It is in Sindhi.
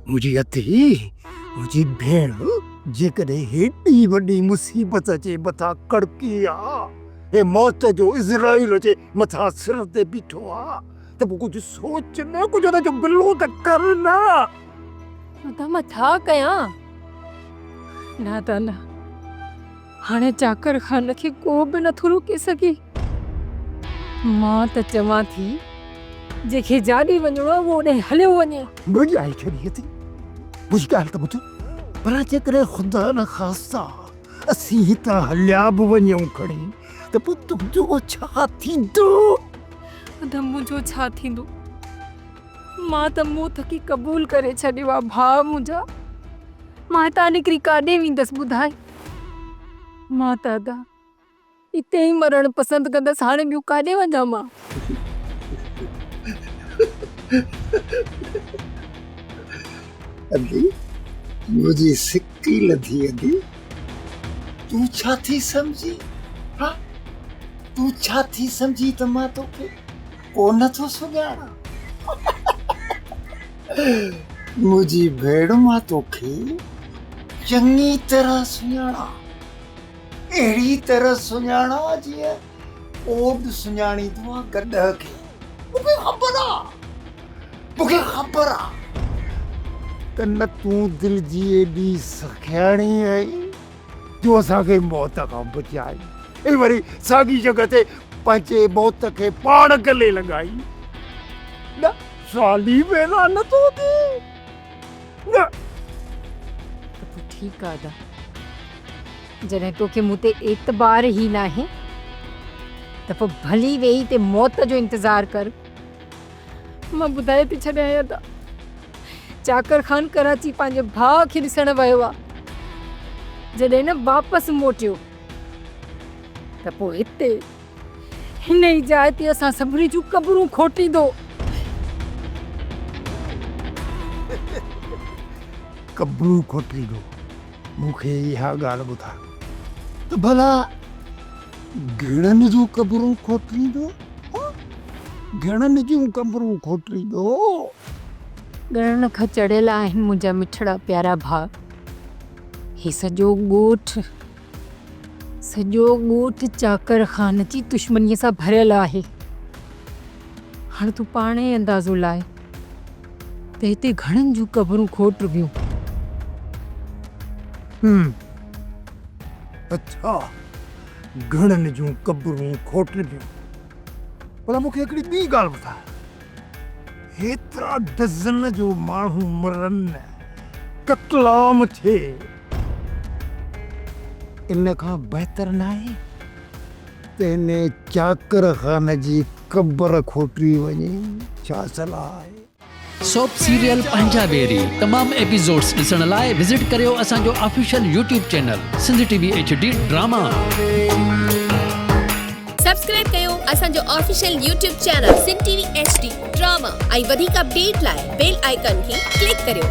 منهنجي ادي، منهنجي ڀيڻ جيڪڏهن هيڏي وڏي مصيبت جي مٿان ڪڙڪي آ، هي موت جو عزرائيل جي مٿان سر تي بيٺو آ ته پوء ڪجهه سوچ نه، ڪجهه ان جو بلو ته ڪر نه. ادا مان ڇا ڪيان؟ نه ادا نه، هاڻي چاڪر خان کي ڪو به نٿو روڪي سگهي. مان ته چوان ٿي جنهن کي جاڏي وڃڻو آهي اهو اوڏانهن هليو وڃي. ڀڄائي ڇڏي اٿئي. منهنجي ڳالهه ته ٻڌ. پر جيڪڏهن خدا نخواسته اسين هتان هليا به وڃون کڻي ته پوء تنهنجو ڇا ٿيندو؟ ادا منهنجو ڇا ٿيندو؟ مان ته منهن ٿڪي قبول ڪري ڇڏيو آهي ڀاء منهنجا. مان هتان نڪري ڪاڏي ويندس ٻڌاء؟ مان ته ادا اتي ئي مرڻ پسند ڪندس، هاڻي ٻيو ڪاڏي وڃان مان؟ ادي، منهنجي سڪي لڌي ادي، تون ڇا ٿي سمجهين؟ ها، تون ڇا ٿي سمجهين ته مان توکي ڪو نه ٿو سڃاڻان؟ منهنجي ڀيڻ، مان توکي چڱي طرح سڃاڻان. اهڙي طرح سڃاڻان جيئن اوڏ سڃاڻيندو آ گڏهه کي. مون کي خبر آ، مون کي خبر آ ته نه تون دل جي ايڏي سخياڻي آهين جو اسان کي موت کان بچائين ۽ وري ساڳي جڳهه تي پنهنجي موت کي پاڻ گلي لڳائين. نه سوال ئي پيدا نه ٿو ٿئي. نه. ته پوء ٺيڪ آ ادا. جڏهن توکي مون تي اعتبار ئي ناهي ته پوء ڀلي ويهي تي موت جو انتظار ڪر. مان ٻڌائي ٿي ڇڏيانء ادا. چاڪر خان ڪراچي پنهنجي ڀاء کي ڏسڻ ويو آ. جڏهن نه واپس موٽيو ته پوء هتي هن ئي جاء تي اسان سڀني جون قبرون کوٽيندو. قبرون کوٽيندو؟ مون کي اها ڳالهه ٻڌاء ته ڀلا گهڻن جون قبرون کوٽيندو؟ گهڻن جون قبرون کوٽيندو؟ ڳڻڻ کان چڙهيل آهن منهنجا مٺڙا پيارا ڀاء. هي سڄو ڳوٺ. سڄو ڳوٺ چاڪر خان جي دشمنيء سان ڀريل آهي. هاڻ تون پاڻ ئي اندازو لاء ته هتي گهڻن جون قبرون کوٽبيون. هم. اڇا، گهڻن جون قبرون کوٽبيون. ڀلا مون کي هڪڙي ٻي ڳالهه ٻڌاء. هيترا ڊزن جو ماڻهو مرن، قتلام ٿئي. ان کان بهتر ناهي ته هن چاڪر خان جي قبر کوٽي وڃي، ڇا صلاح آهي؟ سوپ سيريل پنهنجا ويري تمام ايپيسوڊس ڏسڻ لاء وزٽ ڪريو اسان جو official YouTube channel Sindh T V H D drama. Subscribe ڪيو اسان جو official YouTube channel Sindh T V H D drama ۽ وڌيڪ اپڊيٽ لاء بيل آئيڪان کي ڪلڪ ڪريو.